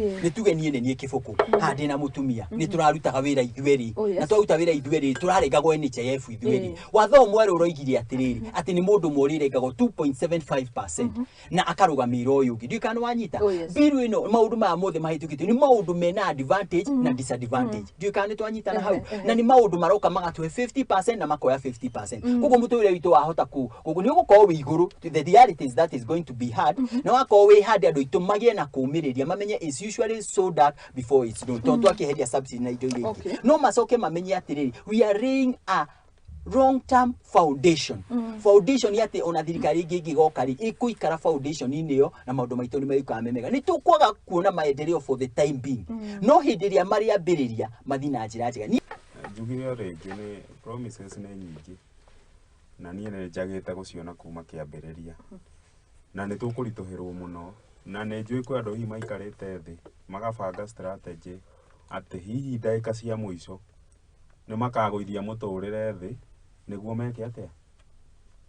Nĩ tuge niĩ nĩ niĩ kĩbũkũ haha ndĩna mũtumia, nĩ tũrarutaga wĩra ithuerĩ. Na twaruta wĩra ithuerĩ, tũrarengagwo NHIF ithuerĩ. Watho ũyũ mwerũ ũroigire atĩrĩrĩ, atĩ nĩ mũndũ ũmwe ũrĩrengagwo 2.75% na akarũgamĩrĩra ũyũ ũngĩ. Ndiũĩ kana nĩ wanyita. Oh, yes. Bill ĩno, maũndũ maya mothe mahĩtũkĩtio nĩ maũndũ mena advantage na disadvantage. Ndiũĩ kana nĩ twanyitana hau. Na nĩ maũndũ maroka magatũhe 50% na makoya 50%. Koguo mũtũrĩre witũ wahota ku koguo nĩ ũgũkorwo wĩ igũrũ. The reality is that is going to be hard, na wakorwo wĩ hard, andũ aitũ magĩe na kũũmĩrĩria, mamenye it's usually so dark before it's known, tondũ twakĩeheria subsidy na indo iria ingĩ. No macoke mamenye atĩrĩrĩ, we are laying a long term foundation, foundation atĩ ona thirikari ĩngĩ ĩngĩgoka rĩ, ĩkũikara foundation-inĩ ĩyo na maũndũ maitũ nĩ megũikara me mega. Nĩ tũkwaga kuona maendeleo for the time being, no hĩndĩ ĩrĩa marĩambĩrĩria mathiĩ na njĩra njega. Njugire o rĩngĩ, nĩ promises nĩ nyingĩ na niĩ nĩ njagĩte gũciona kuma kĩambĩrĩria, na nĩ tũkũritũhĩrwo mũno, na nĩ njũĩ kwĩ andũ hihi maikarĩte thĩ magabanga strategy atĩ hihi ndagĩka cia mũico nĩ makagũithia mũtũrĩre thĩ nĩguo meke atĩa,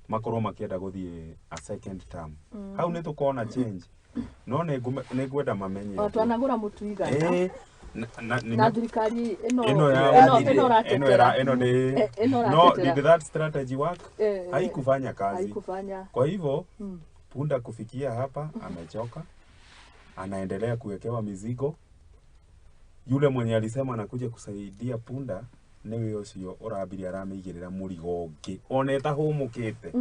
makorwo makĩenda gũthiĩ a second term. Hau nĩ tũkona change, no nĩ ngwenda mamenye O ũndũ. Twanagũra mũtu 100. Ĩĩ, Na thirikari ĩno ĩno ya ĩno ĩno ĩno ĩra ĩratetera. Ĩno nĩ Ĩno no ĩratetera. Did that strategy work? Haikufanya kazi. Haikufanya. Kwa hivyo punda kufikia hapa amechoka, anaendelea kuwekewa mizigo. Yule mwenye alisema anakuja kusaidia punda niwe ũcio ũrambirie aramĩigĩrĩra mũrigo ũngĩ ona ĩtahũmũkĩte.